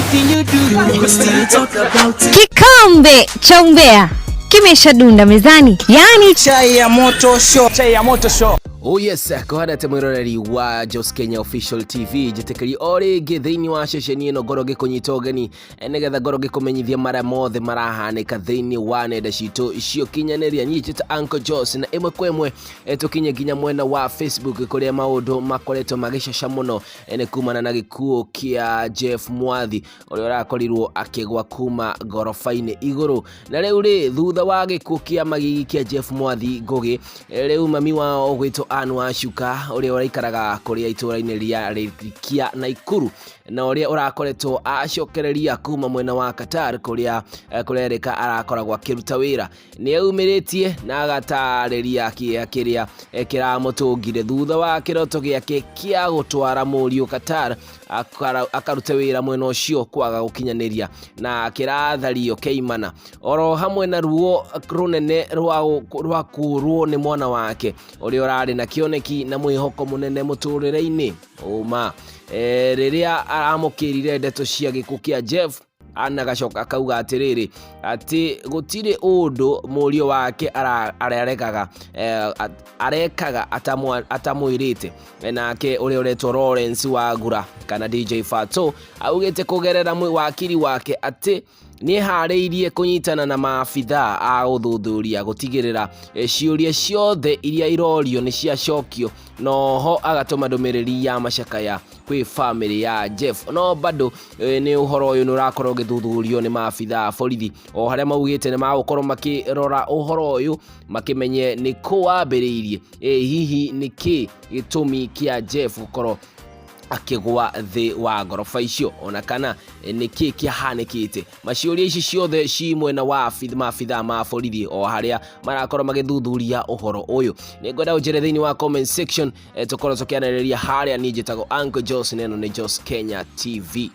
Anything you do, we still talk about it. Kikombe cha umbea kimeshadunda mezani, yaani Chai ya moto show. Chai ya moto show. Oh yes, kũhana mwĩroreri wa Jos Kenya Official TV, njĩtĩkĩri o rĩngĩ thĩinĩ wa ceceni ĩno ngorwo ngĩkũnyita ũgeni nĩgetha ngorwo ngĩkũmenyithia marĩa mothe marahanĩka thĩinĩ wa nenda citũ ciũkinyanĩria. Niĩ njĩta Uncle Jos, na ĩmwe kwa ĩmwe tũkinye nginya mwena wa Facebook kũrĩa maũndũ makoretwo magĩcaca mũno nĩ kumana na gĩkuũ kĩa Jeff Mwathi ũrĩa ũrakorirwo akĩgwa kuma ngoroba-inĩ igũrũ. Na rĩu rĩ, thutha wa gĩkuũ kĩa magigi kĩa Jeff Mwathi Ngũgĩ, rĩu mami wao ũgwĩtwo Ann Wacuka ũrĩa ũraikaraga kũrĩa itũũra-inĩ rĩa Rikia Naikuru na ũrĩa ũrakoretwo acokereria kuma mwena wa Qatar kũrĩa kũrerĩka arakoragwo akĩruta wĩra, nĩ aumĩrĩtie na agatarĩria kĩeha kĩrĩa kĩramũtũngire thutha wa kĩroto gĩake kĩa gũtwara mũriũ Qatar akarute wĩra mwena ũcio kwaga gũkinyanĩria na kĩrathario keimana oro hamwe na ruo rũnene rwa kũũrwo nĩ mwana wake ũrĩa ũrarĩ na kĩoneki na mwĩhoko mũnene mũtũrĩre-inĩ ũma. Rĩrĩa aramũkĩrire ndeto cia gĩkuũ kĩa Jeff, anagacoka akauga atĩrĩrĩ atĩ gũtirĩ ũndũ mũriũ wake araregaga arekaga atamwĩrĩte. Nake ũrĩa ũretwo Lawrence Wagura kana DJ Fato augĩte kũgerera wakiri wake atĩ nĩeharĩirie kũnyitana na maabithaa a ũthuthuria gũtigĩrĩra ciũria ciothe iria irorio nĩ ciacokio, noho agatũma ndũmĩrĩri ya macakaya kwĩ famĩlĩ ya Jeff. No bado nĩ ũhoro ũyũ nĩ ũrakorwo ũgĩthuthurio nĩ maabithaa a borithi o harĩa maugĩte nĩ magũkorwo makĩrora ũhoro ũyũ makĩmenye nĩ kũ wambĩrĩirie, hihi nĩ kĩ gĩtũmi kĩa Jeff gũkorwo akĩgwa thĩ wa ngoroba icio, ona kana nĩ kĩ kĩahanĩkĩte. Maciũria ici ciothe ci mwena wa maabithaa ma borithi o harĩa marakorwo magĩthuthuria ũhoro ũyũ. Nĩ ngwenda ũnjĩre thĩinĩ wa comment section, tũkorwo tũkĩarĩrĩria harĩa. Niĩ njĩtagwo Uncle Jos na ĩno nĩ Jos Kenya TV.